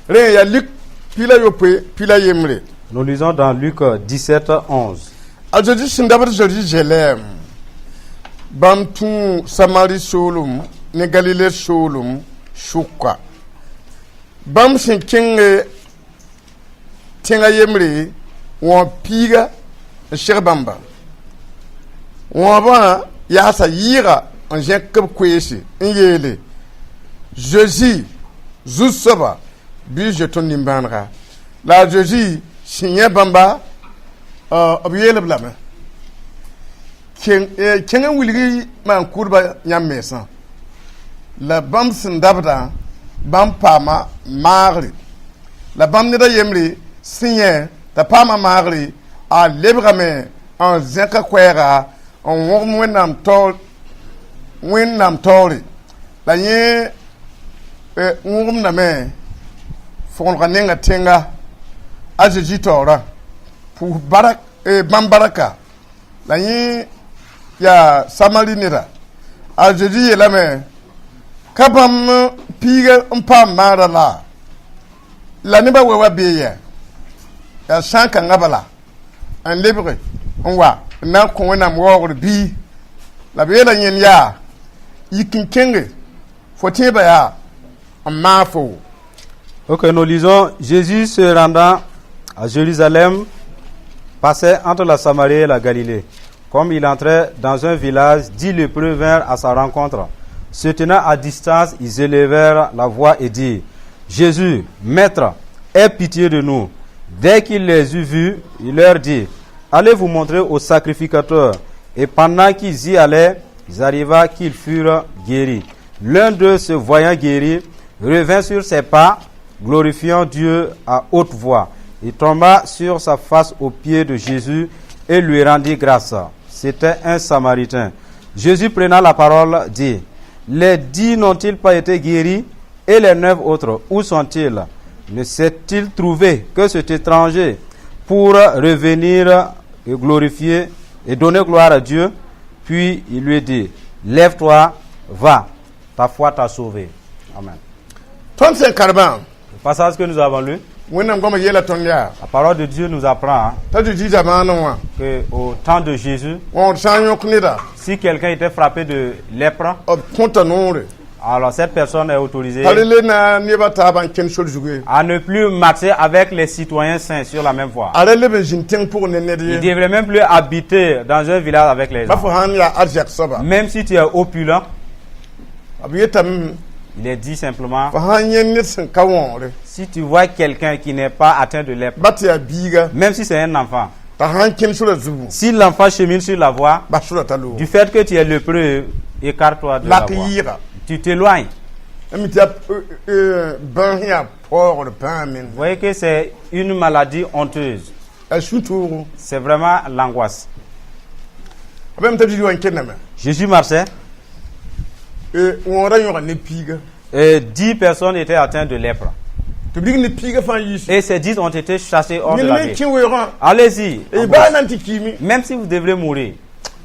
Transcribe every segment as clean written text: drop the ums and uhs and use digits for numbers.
Rẽ yaa Luk 11. Nous lisons dans Luc 17, 11. A Zezi sẽn dabd Zerizalɛɛm, bãmb tũu Samari soolem ne Galile soolem sʋka. Bãmb sẽn kẽnge tẽngã yembre, wãob piiga n seg bãmba. Wãoobã yaasa yɩɩga n zẽk b koeese n yeele: "Zezi, Zu-soaba, bɩ zoe tõnd nimbãanega." La a Zezi sẽn yẽ bãmba, b yeel-b lame: "Kẽng n wilgi maan-kʋʋdbã yãmb mensã." La bãmb sẽn dabdã, bãmb paama maagre. La bãmb ned a yembre sẽn yẽ t'a paama maagre, a lebgame n zẽka koɛɛga n wõgem Wẽnnaam taoore. La yẽ wõgemdame fõgenga nenga tẽnga a Zezi taoorã pʋʋs barak bãmb baraka. La yẽ yaa Samari neda. A Zezi yeelame: "Ka bãmb piiga n paam maara la? La nebã wa wa bee yɛ? Yaa sã n kãngã bala n lebge n wa n na n kõ Wẽnnaam waoogr bii?" La b yeela yẽnd yaa: "Yik n kẽnge, fo tẽebã yaa n maag fo." Ok, nous lisons: Jésus se rendant à Jérusalem passait entre la Samarie et la Galilée. Comme il entrait dans un village, 10 lépreux vinrent à sa rencontre. Se tenant à distance, ils élevèrent la voix et dirent: "Jésus, Maître, aie pitié de nous." Dès qu'il les eut vus, il leur dit: "Allez vous montrer au sacrificateur." Et pendant qu'ils y allaient, il arriva qu'ils furent guéris. L'un d'eux, se voyant guéri, revint sur ses pas, glorifiant Dieu à haute voix. Il tomba sur sa face aux pieds de Jésus et lui rendit grâce. C'était un Samaritain. Jésus, prenant la parole, dit: "Les 10 n'ont-ils pas été guéris? Et les neuf autres, où sont-ils? Ne s'est-il trouvé que cet étranger pour revenir et glorifier et donner gloire à Dieu?" Puis il lui dit: "Lève-toi, va, ta foi t'a sauvé." Amen. Tõnd sẽn karbã, Le passage que nous avons lu, Wẽnnaam goamã yeela tõnd yaa la parole de Dieu nous apprend, hein, t'a Zezi zamaanẽ wã, qu'au temps de Jésus, wãood sã n yõk neda, si quelqu'un était frappé de lèpre, b kõta noore alors cette personne est autorisée t'a le na nebã taabã n kẽnd sor zugu ye. à ne plus marcher avec les citoyens saints sur la même voie. A ra leb n zĩnd tẽng pʋgẽ ne ned Il ne ye. devrait même plus habiter dans un village avec les Ba gens. fo sãn yaa arzɛk soaba. Même si tu es opulent, B yetame, il est dit simplement, fo sãn yẽ ned sẽn ka wãoore, si tu vois quelqu'un qui n'est pas atteint de lèpre, ba tɩ yaa biiga, même si c'est un enfant, t'a sãn kẽnd sora zugu, si l'enfant chemine sur la voie, bas sora t'a loog. du fait que tu es lépreux, écarte-toi de la Lak voie. yɩɩga. Tu t'éloignes. Mi tɩ yaa bãs yaa paoogr pãa men. Vous voyez que c'est une maladie honteuse. A sũ-toogo. C'est vraiment l'angoisse. B bame t'a Zezi wa n kẽndame. Jésus marchait Wãoodã yõga ne piiga. et 10 personnes étaient atteintes de lèpre. Tɩ b rig ne piiga fãa yiisi. Et ces 10 ont été chassés hors de la Yẽl me ville. kẽ weoogã. Allez-y. Y baa na n tɩ kiime. Même si vous devrez mourir.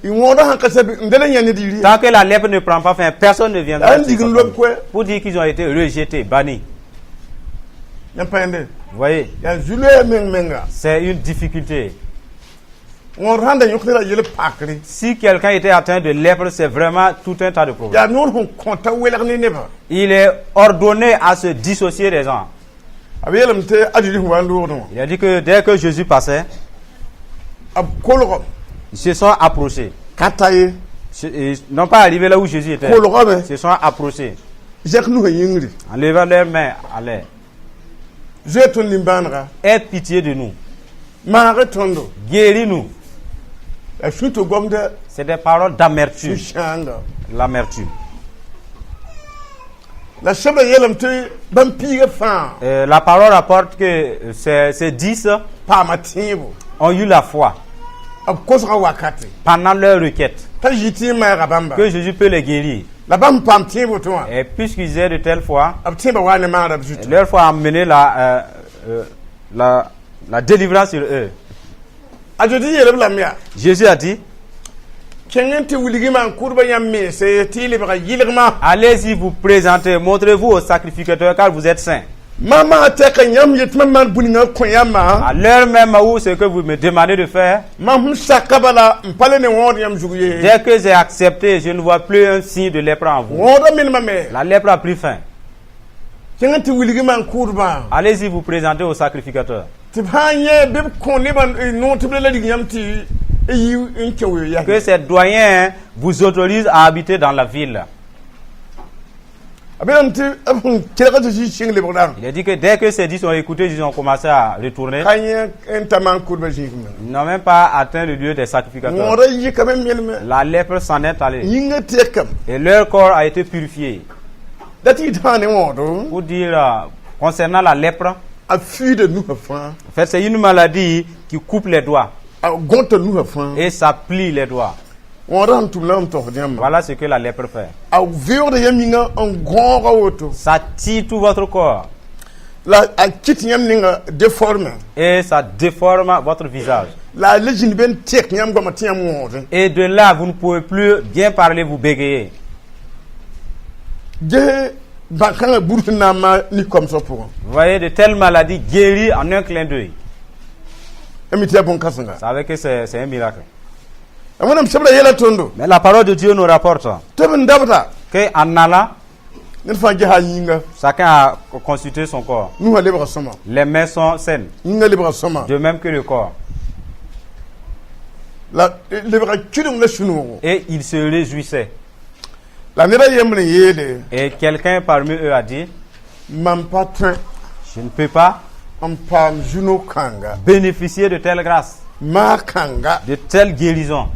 Y wãoodã sãn ka sɛb n da la yã ned yiri. Tant que la lèpre ne prend pas fin, personne ne viendra. N dig n lob koɛ. Pour dire qu'ils ont été rejetés, bannis. Yãmb pãende. Vous voyez, Yaa zu-loɛɛ meng menga. c'est une difficulté. Wãood sãn da yõk ned a yel pakre, Si quelqu'un était atteint de lèpre, c'est vraiment tout un tas de problèmes. Yaa noor sẽn kõta welg ne nebã. Il est ordonné à se dissocier des gens. B yeelame tɩ a Zezi sẽn wa n loogdẽ wã, Il a dit que dès que Jésus passait, b kolgame. ils se sont approchés. Ka ta ye. Ils n'ont pas arrivé là où Jésus était. Kolgame. Ils se sont approchés Zẽk nusã yĩngri. en levant leurs mains à l'air. Zoe tõnd nimbãanega. Aie pitié de nous. Maag tõndo. Guéris-nous. La sũ-to gomda. C'est des paroles d'amertume. Sũ-sãanga. L'amertume. La sebra yeelame tɩ bãmb piiga fãa La parole rapporte que ces 10 paama tẽebo. ont eu la foi B kosgã wakate pendant leur requête t'a zĩ tɩ n maaga bãmba. Que Jésus peut les guérir. La bãmb paam tẽebo tɩ wã, Et puisqu'ils aient de telle foi, b tẽebã waa ne maara b zutu. leur foi a amené la délivrance sur eux. A Zezi yeel b lame yaa: Jésus a dit: kẽng n tɩ wilg maan-kʋʋdbã yãmb mense tɩ y lebga yɩlgmã. Allez-y vous présenter, montrez-vous au sacrificateur, car vous êtes saints. Mam maa tɛka yãmb yet mam maan bũ-ningã kõ yãmbã, À l'heure même où ce que vous me demandez de faire, mam sẽn saka bala n pa le ne wõod yãmb zug ye. Dès que j'ai accepté, je ne vois plus un signe de lèpre en vous. Wõodã menemame. La lèpre a pris fin. Kẽng n tɩ wilg maan-kʋʋdbã Allez-y vous présenter au sacrificateur. Tɩ b sã n yẽ bɩ b kõ nebã noor tɩ b la rig yãmb tɩ y yi n kẽ weo yaa. Que ces doyens vous autorisent à habiter dans la ville. A beelame tɩ b sẽn kelg a Zezi sɩng lebgdã, Il a dit que dès que ces dix ont écouté, ils ont commencé à retourner. Ka yẽ n ta maan-kʋʋdbã zĩig me. Ils n'ont même pas atteint le lieu des sacrificateurs. Wõodã yikame melme. La lèpre s'en est allée. Yĩngã tɛkame. Et leur corps a été purifié. Da tɩ y tãa ne wõodo, Pour dire, concernant la lèpre, a fuida nusã fãa. En fait, c'est une maladie qui coupe les doigts A gõta nusã fãa. Et ça plie les doigts. Wõodã sẽn tʋm la m togsd yãmba. Voilà ce que la lèpre fait. A veoogda yãmb yĩngã n gõoga woto. Ça tire tout votre corps La a kɩt yãmb ninga déforme. Et ça déforme votre visage. La a le zĩnd be n tɛk yãmb goamã tɩ yãmb wõodẽ. Et de là, vous ne pouvez plus bien parler, vous bégayez. Ges bãn-kãngã bur sẽn na n maa nin-koamsg pʋgẽ. Vous voyez, de telles maladies guéries en un clin d'œil. Mi tɩ yaa bõn-kãsenga. Vous savez que c'est un miracle. Wẽnnaam sebra yɛla tõndo Mais la parole de Dieu nous rapporte tɩ b n dabda, qu'en allant, ned fãa gesa a yĩnga. Chacun a consulté son corps. Nusã lebga sõma. Les mains sont saines, Yĩngã lebga sõma. De même que le corps. La lebga kɩdem la sũ-noogo. Et il se réjouissait. La ned a yembr n yeele: Et quelqu'un parmi eux a dit: mam pa tõe Je ne peux pas n paam zu-no-kãnga, bénéficier de telle grâce, maag kãnga, de telle guérison,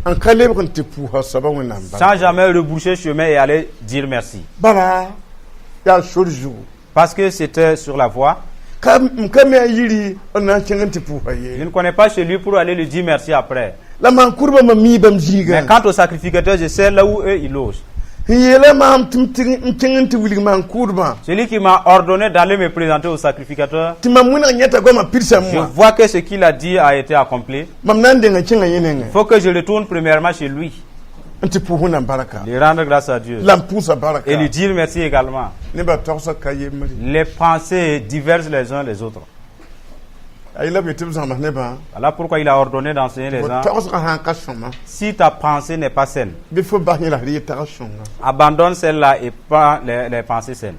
n ka lebg n tɩ pʋʋsa soaba Wẽnnaam sans barka. Jamais rebrousser chemin et aller dire merci. Bala yaa sor zugu. Parce que c'était sur la voie. Ka m ka me a yiri n na n kẽng n tɩ pʋʋsa Je ye. Ne connais pas chez lui pour aller lui dire merci après. La maan-kʋʋdbã mam mii bãmb Mais zĩigã. Quant au sacrificateur, je sais là où eux ils logent. N yeela maam tɩ m tɩg n kẽng n tɩ wilg maan-kʋʋdbã, Celui qui m'a ordonné d'aller me présenter au sacrificateur, tɩ mam wẽneg yẽta goamã pidsame je wã, vois que ce qu'il a dit a été accompli. Mam na n denga kẽngã yẽ nengẽ Il faut que je retourne premièrement chez lui, n tɩ pʋʋs Wẽnnaam barka lui rendre grâce à Dieu la n pʋʋsa barka. Et lui dire merci également. Nebã togsg ka yembre. Les pensées divergent les uns les autres. A yela b yetɩ b zãms nebã: Voilà pourquoi il a ordonné d'enseigner les fo gens. Togsgã sã n ka sõma, Si ta pensée n'est pas saine, bɩ fo bas yẽ la d yetag sõnga. Abandonne celle-là et prends les pensées saines.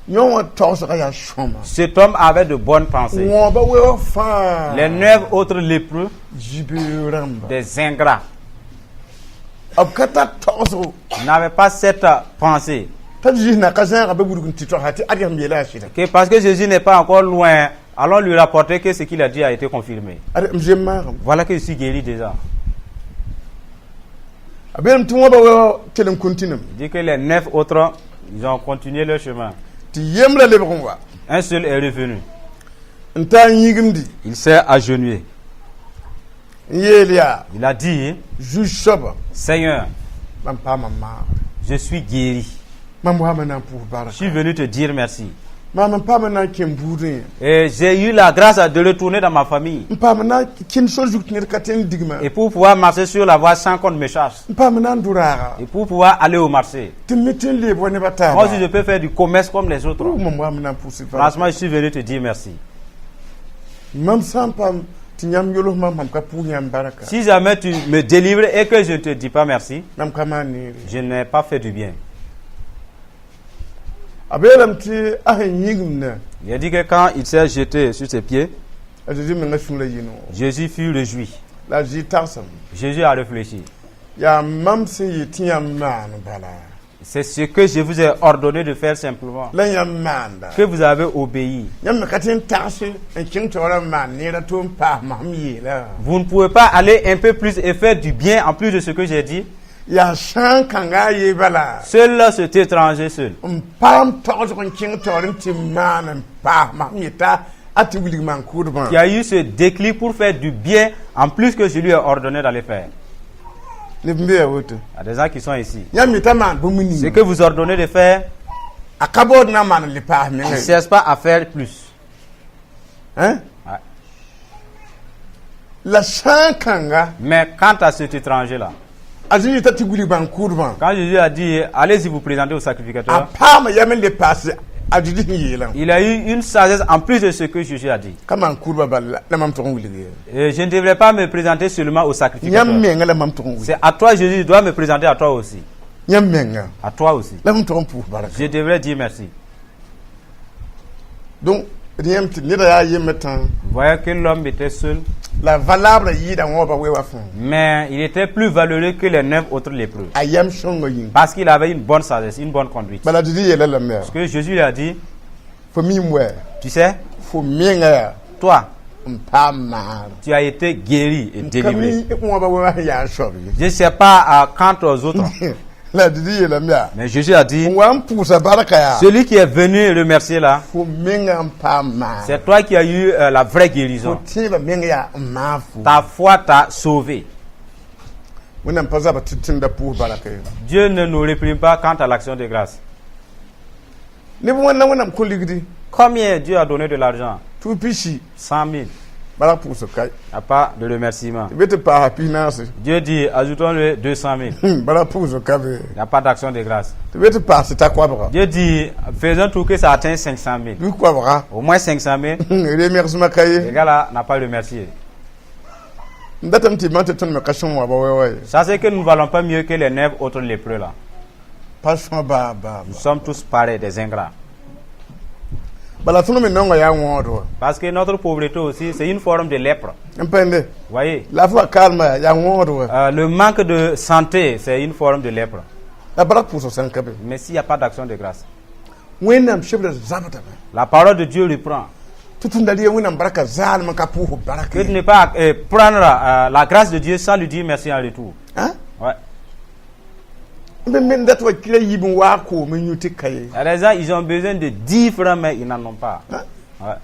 Yõ wã togsgã yaa sõma. Cet homme avait de bonnes pensées. Wõoba weoog fãa, Les neuf autres lépreux, zibeoog rãmba, des ingrats, b ka tar togsgo n'avaient pas cette pensée. T'a Zis na ka zãaga be wudg n tɩ togsa tɩ ad yãmb yeela yaa sɩda. Que parce que Jésus n'est pas encore loin, allons lui rapporter que ce qu'il a dit a été confirmé. Ad m zem maagem. Voilà que je suis guéri déjà. A beelame tɩ wõba weoog kell n continue. Il dit que les neuf autres, ils ont continué leur chemin. Tɩ yembrã lebg n wa Un seul est revenu. N taa n yĩgimdi Il s'est agenouillé. N yeel yaa: Il a dit: Zu-soaba, Seigneur, mam paama maagre. Je suis guéri. Mam waame na n pʋʋs barka. Je suis venu te dire merci. Maam n paame na n kẽ buudẽ. Et j'ai eu la grâce de retourner dans ma famille. N paame na n kẽnd sor zug tɩ ned ka tõe n digmã. Et pour pouvoir marcher sur la voie sans qu'on ne me chasse. N paame na n dʋ raaga. Et pour pouvoir aller au marché. Tɩ m me tõe n leeb wa nebã taaba. Moi aussi, je peux faire du commerce comme les autres. Mam waame na n pʋʋs barka. Franchement, je suis venu te dire merci. Mam sã n paam tɩ yãmb yols mam mam ka pʋʋs yãmb barka, Si jamais tu me délivres et que je ne te dis pas merci, mam ka maan neere. Je n'ai pas fait du bien. A beelame tɩ a sẽn yĩgimdã, Il a dit que quand il s'est jeté sur ses pieds, a Zeezi menga sũ la yɩ-noog. Jésus fut réjoui. La a Zezi tagsame: Jésus a réfléchi. Yaa mam sẽn yet tɩ yãmb maan bala C'est ce que je vous ai ordonné de faire simplement. La yãmb maanda. Que vous avez obéi. Yãmb me ka tõe n tagse n kẽng taoorã n maan neerã tɩ n paas mam yeela. Vous ne pouvez pas aller un peu plus et faire du bien en plus de ce que j'ai dit. Yaa sãn kãnga a ye bala Seul cet étranger seul n paam togsg n kẽng taoor n tɩ maan n paas mam yeta a tɩ wilg maan-kʋʋdbã. Qui a eu ce déclic pour faire du bien en plus que je lui ai ordonné d'aller faire. Neb n be yaa woto. Il y a des gens qui sont ici. Yãmb yeta maan bũmb Ce ninga, que vous ordonnez de faire, a ka baood na n maan n le paas il ne mengã. cherche pas à faire plus. Hein? Ouais. La sãn kãnga Mais quant à cet étranger-là, a Zezi t'a tɩ wilg maan-kʋʋdbã quand Jésus a dit, allez-y vous présenter au a sacrificateur, paama yam n le paas a Zezi sẽn yeelã. Il a eu une sagesse en plus de ce que Jésus a dit. Ka maan-kʋʋdbã bal la mam tʋg n wilg ye. Et je ne devrais pas me présenter seulement au sacrificateur. Yãmb menga la mam tʋg n wilg. C'est à toi, Jésus, je dois me présenter à toi aussi. Yãmb menga À toi aussi. La mam tʋg n pʋʋs barka. Je devrais dire merci. Donc d yãmb tɩ neda yaa yembe tã. Vous voyez que l'homme était seul, La valable yɩɩda wãoobã we wa fãa. Mais il était plus valeureux que les neuf autres lépreux. A yam sõngã yĩnga. Parce qu'il avait une bonne sagesse, une bonne conduite. Bala Zezi yeela lame yaa Parce que Jésus lui a dit, fo mim wɛ tu sais, fo menga yaa toi, n paam maar. Tu as été guéri et Ka délivré. mi wãoobã we wa sẽn yaa n soab ye. Je ne sais pas quant aux autres, La Zezi yeelame yaa mais Jésus a dit, n wa n pʋʋsa barka yaa celui qui est venu remercier là, fo menga n paam maar. C'est toi qui as eu la vraie Fo guérison. Tẽebã menga yaa n maag fo. Ta foi t'a sauvé. Wẽnnaam pa zaba tɩ tẽnda pʋʋs barka ye. Dieu ne nous réprime pas quant à l'action de grâce. Neb wãnna Wẽnnaam kõ ligdi. Combien Dieu a donné de l'argent? Tɩ pisi. 100 000. Bark pʋʋsg ka. Il n'y a pas de remerciement. Tɩ be tɩ paasa pis-naase. Dieu dit, ajoutons-le 200 000. Bark pʋʋsg ka be. Il n'y a pas d'action de grâce. Tɩ be tɩ paas t'a koabga. Dieu dit, faisons tout que ça atteigne 500 000. Bɩ koabga. Au moins 500 000. Remerciement ka Le ye. Gars là n'a pas remercié. N datame tɩ bãn tɩ tõnd me ka sõng wa ba wa wa ye. Ça, c'est que nous ne valons pas mieux que les neuf autres lépreux là. Pa sõa baa baa. Nous sommes tous pareils, des ingrats. Bala tõnd me naongã yaa wãood wa. Parce que notre pauvreté aussi, c'est une forme de lèpre. N pẽnde Vous voyez? La f wa kaalma yaa wãood wa. Le manque de santé, c'est une forme de lèpre. La bark pʋʋsg sãn ka be. Mais s'il n'y a pas d'action de grâce, Wẽnnaam sebra zabdame. La parole de Dieu reprend. Tɩ tũnda rɩ Wẽnnaam barka zaalem ka pʋʋs barka. Que de ne pas prendre la grâce de Dieu sans lui dire merci en retour. Hein? Ouais. N be men dat wa kila yiib n waa koom n yũ tɩ ka ye. Il y a des gens, ils ont besoin de 10 francs, mais ils n'en ont pas. Hein? Ouais.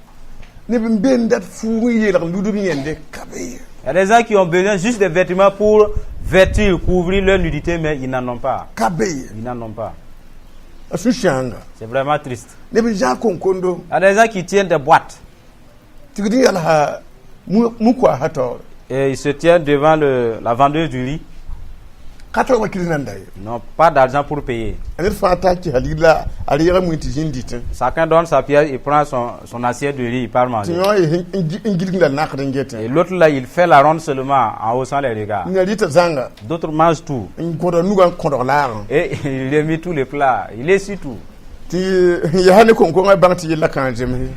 Neb n be n dat fuug n yeelg ludb yẽnde ka be ye. Il y a des gens qui ont besoin juste des vêtements pour vêtir, couvrir leur nudité, mais ils n'en ont pas. Ka be ye. Ils n'en ont pas. A sũ-sãanga. C'est vraiment triste. Neb n zãag koŋkondo. Il y a des gens qui tiennent des boîtes Tɩg dẽ yalsa mu-koaasã taoore. Et ils se tiennent devant la vendeuse du riz. Ka tog wa kɩrs nanda ye. Ils n'ont pas d'argent pour payer. A ned fãa taa kɩsa ligd la a reega mui tɩ zĩnd dɩtẽ. Chacun donne sa pièce, il prend son assiette de riz, il part Tɩ manger. yõ ye n gilgda nakd n getẽ. Et l'autre là, il fait la ronde seulement en haussant les regards. N rɩta zãnga. D'autres mangent tout. N kõdg nugã n kõdg laagẽ. Et il a mis tous les plats. Il essuie tout. Tɩ yaa ne koŋkoŋã bãng tɩ yella kãa zemse.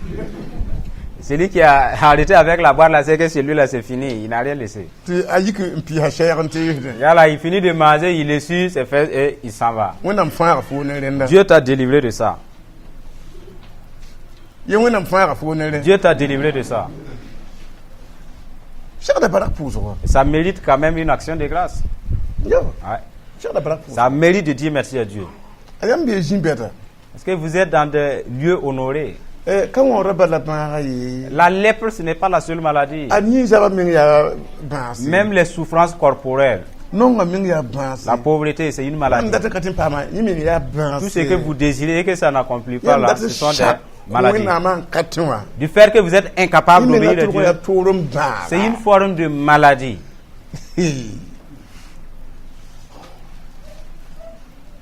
Celui qui a arrêté avec la boîte là, c'est que celui-là, c'est fini. Il n'a rien laissé. Tɩ a yik n pɩɩsa sɛɛg n teesdẽ. Là, il finit de manger, il essuie ses fesses et il s'en va. Wẽnnaam fãaga foo ne rẽnda. Dieu t'a délivré de ça. Ye Wẽnnaam fãaga foo ne rẽ. Dieu t'a délivré de ça. Segda barak pʋʋsgɔ. Et ça mérite quand même une action de grâce. Ya. Ouais. Segda barak pʋʋsgɔ. Ça mérite de dire merci à Dieu. A yãmb bee zĩ-bɛda. Parce que vous êtes dans des lieux honorés. Ka wãoorã bala bãaga ye. La lèpre, ce n'est pas la seule maladie. A nin-zaba meng yaa bãase. Même les souffrances corporelles. Naongã meng yaa bãase. La pauvreté, c'est une maladie. Yãmb dat n ka tɩ n paama yẽ meng yaa bãase. Tout ce que vous désirez et que ça n'accomplit pas là, ce sont des maladies. Wẽnnaamã n ka tẽ wã. Du fait que vous êtes incapable Yẽ d'obéir menga à tʋlg yaa Dieu, toor n bãaga. C'est une forme de maladie. Wẽnnaam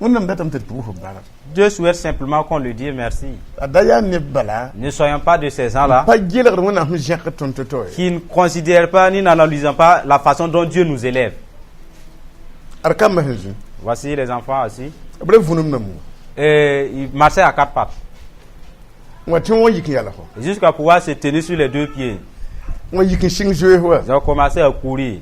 Wẽnnaam datame tɩ d pʋʋs bark. Dieu souhaite simplement qu'on lui dise merci. A da yaa neb bala. Ne soyons pas de ces gens-là Pa gelgd Wẽnnaam sẽn zẽk tõnd to-to ye. Qui ne considèrent pas ni n'analysent pas la façon dont Dieu nous élève. Ad kambã sẽn zĩ. Voici les enfants assis. B ra vũnem namo. Et ils marchaient à quatre pattes. N wa tẽ wã yik n yalsgo. Jusqu'à pouvoir se tenir sur les deux pieds. N wa yik n sɩng zoees wa. Ils ont commencé à courir.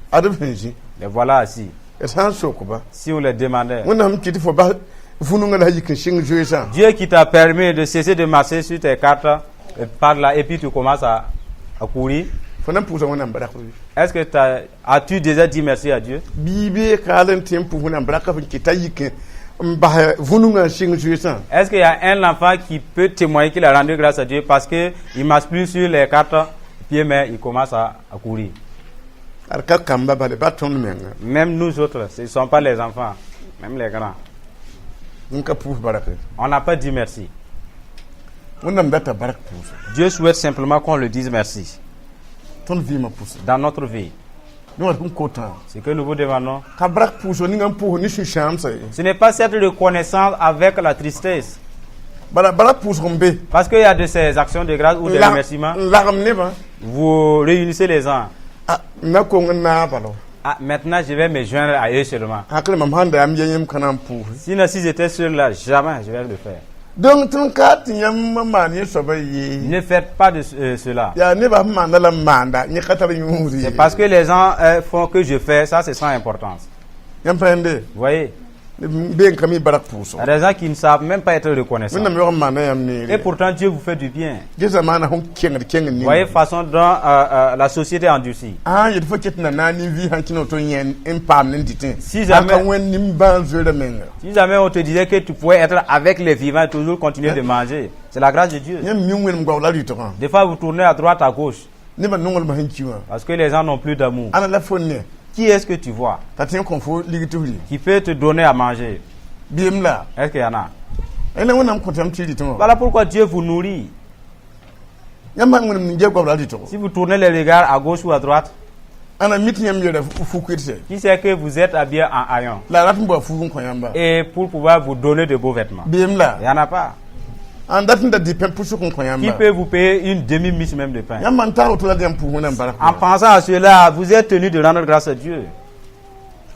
Ad b sẽn zĩ. Les voilà assis. D sã n sok-ba. Si on les demandait, Wẽnnaam kɩt fo bas vũnungã la yik n sɩng zoeesã. Dieu qui t'a permis de cesser de marcher sur tes quatre pattes là et puis tu commences à courir, Fo na n pʋʋsa Wẽnnaam bark. Est-ce que as-tu déjà dit merci à Dieu? Bɩ bee kaal n tẽ n pʋʋs Wẽnnaam barka f n kɩt t'a yik n bas vũnungã n sɩng zoeesã. Est-ce qu'il y a un enfant qui peut témoigner qu'il a rendu grâce à Dieu parce qu'il ne marche plus sur les quatre pieds, mais il commence à courir? Ad ka kamba bale ba tõnd menga. Même nous autres, ce ne sont pas les enfants, même les grands. N ka pʋʋs bark. On n'a pas dit merci. Wẽnnaam data bark pʋʋsa. Dieu souhaite simplement qu'on le dise merci. Tõnd vɩɩmã pʋsẽ. Dans notre vie. Dẽ wat n kotã. Ce que nous vous demandons, Ka barak pʋʋsg ninga n pʋʋs ne sũ-sãamsã ye. Ce n'est pas cette reconnaissance avec la tristesse. Bala barak pʋʋsg n be. Parce qu'il y a de ces actions de grâce ou des remerciements, N lagem nebã. Vous réunissez les gens. Ah, n na kong n naaba la. Ah, maintenant je vais me joindre à eux seulement. Hakl mam sãn da yam yɛ yẽmb ka na n pʋʋse. Sinon, si j'étais seul là, jamais je vais le faire. Donc tõnd ka tɩ yãmb n maan yẽ soabã ye. Ne faites pas de cela. Yaa nebã sẽn maanda la n maanda yẽ ka tar yũud ye. C'est parce que les gens font que je fais, ça c'est sans importance. Yãmb pa yẽnde. Vous voyez, Be n ka mi barak pʋʋsg. Il y a des gens qui ne savent même pas être reconnaissants. Wẽnnaam yog n maanda yãmb Et neere. Pourtant, Dieu vous fait du bien. Gesa maana sẽn kẽngd kẽngd Vous voyez, ning. Façon dont la société endurcit. Sã n yet fo ket na naag nin-vɩɩs sãn kẽne woto yẽ n paam ne dɩtẽ. Si jamais- Sãn ka wẽnd nimbãan zoeera menga. Si jamais on te disait que tu pouvais être avec les vivants et toujours continuer de manger, c'est la grâce de Dieu. Yãmb mi wẽnem goabla rɩtgã. Des fois, vous tournez à droite, à gauche, Nebã nonglmã sẽn ki wã. Parce que les gens n'ont plus d'amour. Ãnna la fo ne. Qui est-ce que tu vois T'a tõe n kõ fo lig tɩ f rɩ. Qui peut te donner à manger? Bɩem la. Est-ce qu'il y en a? La wẽnnaam kõt yãmb tɩ y rɩtẽ wã. Voilà pourquoi Dieu vous nourrit. Yãmb sãn wẽnem ning goabla rɩtgo. Si vous tournez les regards à gauche ou à droite, Ãnna mi tɩ yãmb yeela fu-kɩdse. Qui sait que vous êtes habillé en haillons La a rat n bao fuug n kõ yãmba. Et pour pouvoir vous donner de beaux vêtements. Bɩem la. Il n'y en a pas. Ãn dat n da dɩ pẽ pʋsg n kõ Qui yãmba. Peut vous payer une demi-miche même de pain? Yãmb man tag woto la d yãmb pʋʋs Wẽnnaam bark. En pensant à cela, vous êtes tenu de rendre grâce à Dieu.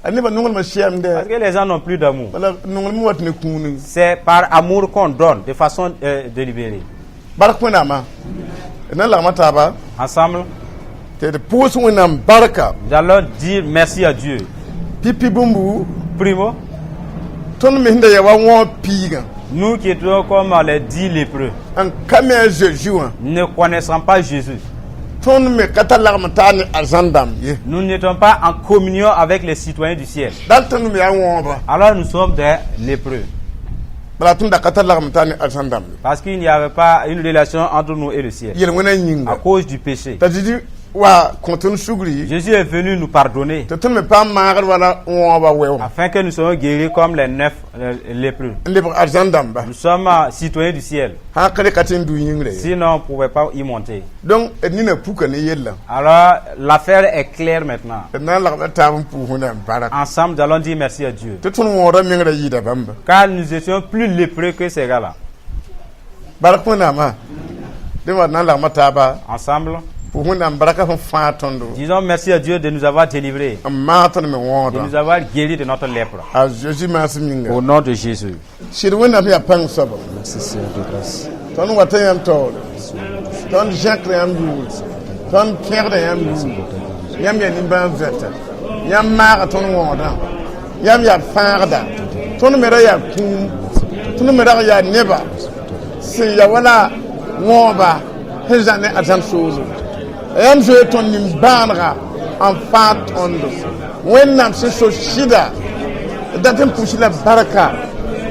A nebã nonglmã sɛɛmdɛ. Parce que les gens n'ont plus d'amour. Bala nonglem wat ne kũuni. C'est par amour qu'on donne, de façon délibérée. Bark Wẽnnaamã d na n lagma taaba. Ensemble, Tɩ d pʋʋs Wẽnnaam barka. Nous allons dire merci à Dieu. Pipi bũmbu. Primo, Tõnd me sẽn da yaa wa wãoog piigã. Nous qui étions comme les 10 lépreux, N ka mi a Zeezi wã. Ne connaissant pas Jésus, Tõnd me ka tar lagm taar ne arzãn dãmb ye. Nous n'étions pas en communion avec les citoyens du ciel. Dal tõnd me yaa wãooba. Alors nous sommes des lépreux. Bala tõnd da ka tar lagm taar ne arzãn dãmb ye. Parce qu'il n'y avait pas une relation entre nous et le ciel. Yel-wẽnã À yĩnga. Cause du péché. T'a Zezi wa kõ tõnd sugri. Jésus est venu nous pardonner Tɩ tõnd me paam maagd wala wãooba wɛoog. Afin que nous soyons guéris comme les neuf lépreux. N lebg arzãn dãmba. Nous sommes citoyens du ciel. Sã ka ka tɩ n du yĩngre ye. Sinon, on ne pouvait pas y monter. Donc d nina puka ne yella. Alors, l'affaire est claire maintenant. D na n lagma taab n pʋʋs Wẽnnaam bark. Ensemble, nous allons dire merci à Dieu. Tɩ tõnd wõoda mengrã yɩɩda bãmba. Car nous étions plus lépreux que ces gars-là. Bark Wẽnnaamã dẽ wa d na n lagma taaba. Ensemble, Pʋʋs Wẽnnaam barka sẽn fãa tõndo. Disons merci à Dieu de nous avoir délivrés, N maag tõnd me de wõoda. Nous avoir guéris de notre lèpre. A Zeezi maasem yĩnga. Au nom de Jésus. Sɩd Wẽnnaam yaa pãng soaba. Merci Seigneur de grâce. Tõnd wata yãmb taoore. Tõnd zẽkra yãmb yʋʋre. Tõnd pẽgda yãmb yʋʋre. Yãmb yaa nimbãan-zoɛta. Yãmb maaga tõnd wõodã. Yãmb yaa fãagda. Tõnd me ra yaa kũum. Tõnd me rag yaa neba sẽn ya wala wõoba sẽn zã ne arzãn soolo. Yãmb zoe tõnd nimbãanega n fãag tõndo. Wẽnnaam sẽn so sɩda dat n pʋs la barka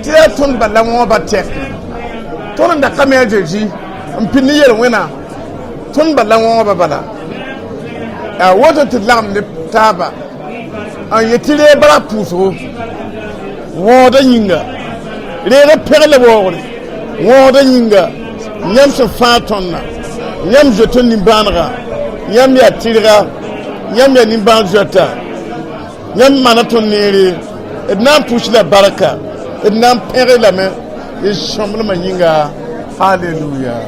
tɩ yaa tõnd bala wõoba tɛk. Tõnd n da ka me a Zezi n pid ne yel-wẽna tõnd bala wõoba bala. Yaa woto tɩ d lagem ne taaba n yet tɩ reeg bark pʋʋsgo wõoda yĩnga reeg pegl waoogre wõoda yĩnga yãmb sẽn fãag tõndã yãmb zoe tõnd nimbãanega yãmb yaa tɩrga yãmb yaa nimbãan-zoeta yãmb mana tõnd neere d na n pʋs la barka d na n pẽg lame d sõmblmã yĩnga halleluya.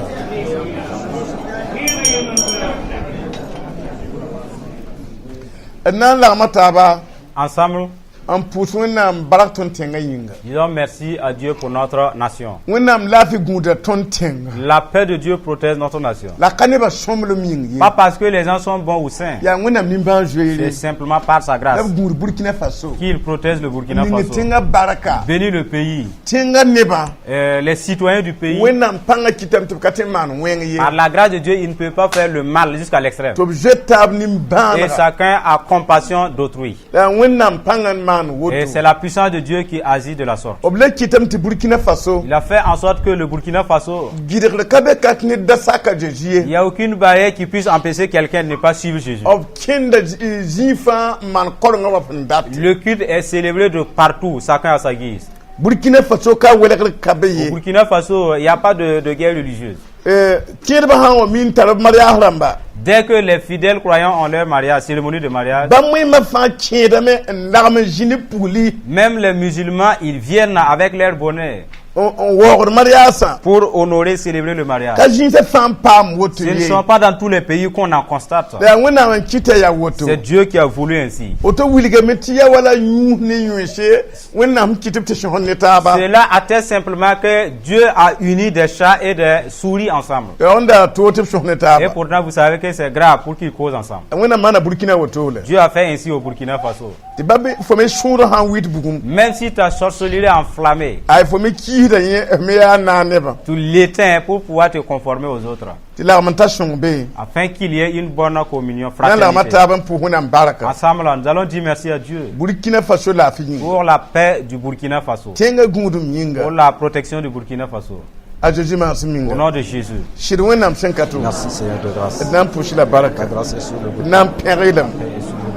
D na n lagma taaba Ensemble, n pʋʋs Wẽnnaam bark tõnd tẽngã yĩnga. Disons merci à Dieu pour notre nation. Wẽnnaam laafɩ gũuda tõnd tẽnga. La paix de Dieu protège notre nation. La ka nebã sõmblem yĩng ye. Pas parce que les gens sont bons ou saints, Yaa Wẽnnaam nimbãan-zoeere. C'est simplement par sa La grâce b gũud Burkina Faso. Qu'il protège le Burkina Ning Faso. tẽngã barka. Bénis le pays, Tẽngã nebã. Les citoyens du pays. Wẽnnaam pãngã kɩtame tɩ b ka tõe n maan wẽng ye. Par la grâce de Dieu, il ne peut pas faire le mal jusqu'à l'extrême. Tɩ b zoe taab Et nimbãanega. Chacun a compassion d'autrui. La Wẽnnaam pãngã n maan Et woto. c'est la puissance de Dieu qui agit de la sorte. B le kɩtame tɩ Burkina Faso. Il a fait en sorte que le Burkina Faso, Gɩdgr ka be ka tɩ ned da saka Zeezi il ye. n'y a aucune barrière qui puisse empêcher quelqu'un de ne pas suivre Jésus. B kẽnda zĩig fãa n maan korengã wa sẽn dat. Le culte est célébré de partout, chacun à sa guise. Burkina Faso ka welgr ka be Au ye. Burkina Faso, il n'y a pas de guerre religieuse. Kẽedbã sã n wa mi n tar b mariage rãmba, Dès que les fidèles croyants ont leur mariage, cérémonie de mariage, bãmb wẽmã fãa kẽedame n lagm n zĩ ne pugli même les musulmans, ils viennent avec leur bonnet n waoogd mariaasã. Pour honorer, célébrer le mariage. Ka zĩisã fãa n paam woto Ce ne ye. Sont pas dans tous les pays qu'on en constate. La yaa Wẽnnaam n kɩta yaa woto. C'est Dieu qui a voulu ainsi. Woto wilgame tɩ ya wala yũus ne yũese Wẽnnaam sẽn kɩt b tɩ sõsd ne taaba. Cela atteste simplement que Dieu a uni des chats et des souris ensemble. Yaa wẽnda toog tɩ b sõs ne Et taaba. Pourtant, vous savez que c'est grave pour qu'ils causent ensemble. Wẽnnaam maana Burkina woto la. Dieu a fait ainsi au Burkina Faso. Tɩ ba be fo me sũurã sã n wɩt bugum, Même si ta sorcellerie est enflammée, ay fo me kiisda yẽ f me yaa naag nebã tu l'éteins pour pouvoir te conformer aux autres. Tɩ lagm n ta sõng be. Afin qu'il y ait une bonne communion, Na lagma fraternité. Taab n pʋs Wẽnnaam barka. Ensemble, nous allons dire merci à Dieu Burkina Faso laafɩ yĩnga. Pour la paix du Burkina Faso, Tẽngã gũudum yĩnga. Pour la protection du Burkina Faso. A Zeezi maasem Au minga. Nom de Jésus. Sɩd Wẽnnaam sẽn ka to. Merci Seigneur de grâce. D na n pʋs la barka. Ta grâce est sur le D na n pẽg-y lame,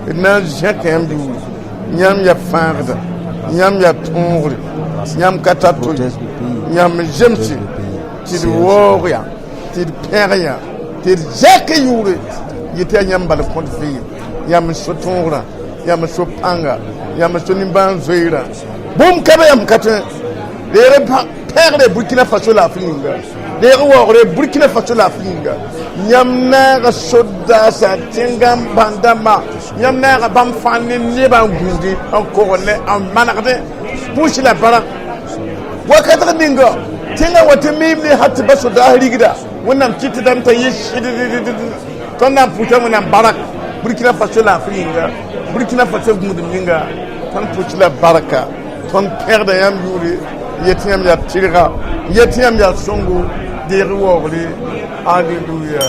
d na n zẽk yãmb yʋʋre. Yãmb yaa fãagda, yãmb yaa tõogre, yãmb ka tar to. Protège le pays. Yãmb zemse tɩ d waoog yã, tɩ d pẽg yã, tɩ d zɛk yʋʋre yetɩ yaa yãmb bal kõt vɩɩm. Yãmb n so tõogrã, yãmb n so pãnga, yãmb n so nimbãan-zoeerã. Bũmb ka be yãmb ka tõe. Deeg pẽgre Burkina Faso laafɩ yĩnga, deeg waoogre Burkina Faso laafɩ yĩnga. Yãmb naaga sodaasã tẽngã bãndãmbã, yãmb naaga bãmb fãa ne nebã n gũudi n kogende n manegdẽ pʋs la bark wakatg ninga tẽngã wa tɩ miim ne ha tɩ ba sodaas rigda. Wẽnnaam kɩt tɩ dame t'a yɩ sɩdd tõnd na n pʋsa Wẽnnaam barak Burkina Faso laafɩ yĩnga, Burkina Faso gũudum yĩnga. Tõnd pʋs la barka, tõnd pẽgda yãmb yʋʋre yetɩ yãmb yaa tɩrga, yetɩ yãmb yaa sõngo. Deeg waoogre. Aleluya.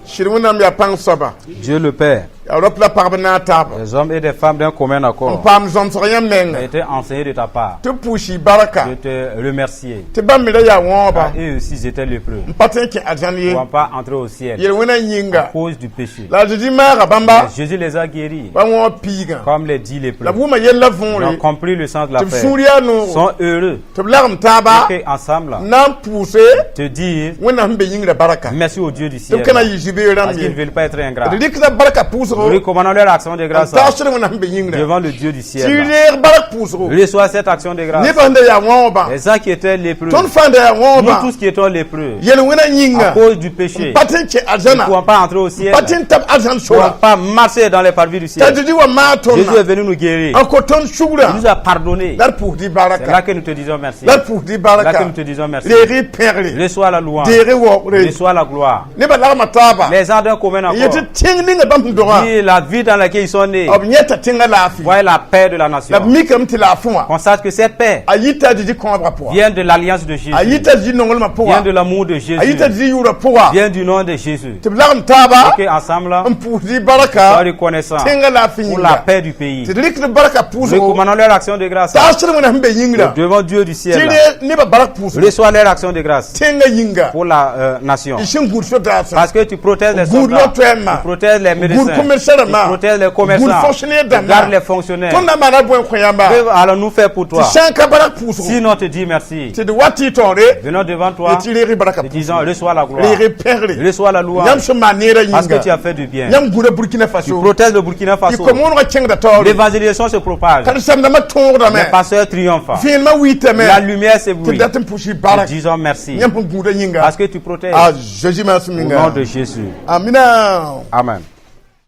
Sɩd Wẽnnaam yaa pãng soaba. Dieu le Père, Yaa rap la pagb naag taaba. Des hommes et des femmes d'un commun N accord, paam zõmsg yãmb a menga. Été enseigné de ta part. Tɩ pʋʋs barka. De te remercier. Tɩ bãmb me ra yaa wãooba. Car eux aussi, ils étaient lépreux. N pa tõe n kẽ arzãn Ils ye. ne pouvaient pas entrer au ciel Yel-wẽnã yĩnga. À cause du péché. La a Zezi maaga bãmba. Mais Jésus les a guéris, Ba wãoog piigã. Comme les 10 lépreux. La b wʋma yella Ils ont võore. Compris le sens de la Tɩ b paix. sũur yaa noogo. Sont heureux. Tɩ b lagem taaba. Et ensemble, Na n pʋʋse. Te dire Wẽnnaam sẽn be yĩngrã barka. Merci au Dieu du Tɩ b ciel. ka na n yɩ zibee rãmb Parce qu'ils ne ye. veulent pas être ingrats. D rɩkda barka pʋʋsgo. Nous recommandons leur action de N grâce tagsd Wẽnnaam sẽn be yĩngrã. Devant le Dieu du Tɩ ciel. reeg bark pʋʋsgo. Reçois cette action de grâce. Nebã sẽn da yaa wãoobã. Les gens qui étaient lépreux, Tõnd fãa da yaa nous wãoobã. tous qui étions lépreux, Yel-wẽnã à yĩnga. Cause du péché, N pa tɩ n kẽ nous ne arzãna. pouvons pas entrer au ciel. Pa Nous tɩ n tab arzãn ne pouvons sora. pas marcher dans les parvis du T'a ciel. Zezi wa maag Jésus tõndã. Est venu nous guérir. N kõ tõnd sugrã. Il nous a pardonné. La d pʋʋsd C'est là baraka. Que nous te disons merci. La d pʋʋsd C'est là que baraka. Nous te disons merci. Reeg y pẽgre. Reçois la louange. Deeg y waoogre. Reçois la gloire. Nebã lagma taaba. Les gens d'un commun accord. Yetɩ tẽng ninga bãmb sẽn dogã. Dis la vie dans laquelle ils sont nés. B yẽta tẽngã laafɩ. Voyez la paix de la nation. La b mikame tɩ laafɩ wã. Constate que cette paix A yita a Zezi kõobgã pʋga. Vient de l'alliance de Jésus. A yita a Zezi nonglmã Vient de pʋga. L'amour de A Jésus. yita a Zezi yʋʋrã pʋga. Vient du nom de Jésus. Tɩ b lagem taaba. Et qu'ensemble, N pʋʋsd baraka. Sois reconnaissant Tẽngã laafɩ pour la yĩnga. Paix du pays. Tɩ d rɩkd barka pʋʋsgo. Recommandons leur action de grâce Tagsd Wẽnnaam sẽn be yĩngrã. Devant Dieu du Tɩ ciel. reeg nebã bark pʋʋsgo. Reçois leur action de grâce Tẽngã yĩnga. Pour la nation. Y sẽn gũud sodaasã. Parce que tu protèges les Gũud soldats, lotoɛɛmã. Tu protèges les médecins, Gũud commerçant. Tu protèges les Gũud commerçants, fonctionnaire tu dãmbã. Gardes les fonctionnaires. Tõnd na maana bõe n kõ yãmba. Que allons-nous faire pour toi? Tɩ sã n ka barak pʋʋsgo. Sinon, on te dit merci. Tɩ d wa tɩ y taoore. Venons devant toi, Tɩ reeg y barka. Te disons, reçois la gloire, Reeg y pẽgre. Reçois la louange, Yãmb sẽn maan neerã parce que yĩnga. tu as fait du bien. Yãmb gũuda Burkina Tu Faso. Protèges le Burkina Y Faso. kom-wõnegã kẽngda taoore. L'évangélisation se propage. Karen-saamdãmbã tõogdame. Les pasteurs triomphent. Vẽenemã wɩtame. La lumière Tɩ s'éblouit. dat n pʋs y Nous barak. disons merci. Yãmb sẽn gũudã yĩnga. Parce que tu protèges. A Zeezi maasem Au minga. nom de Jésus. Amina. Amen.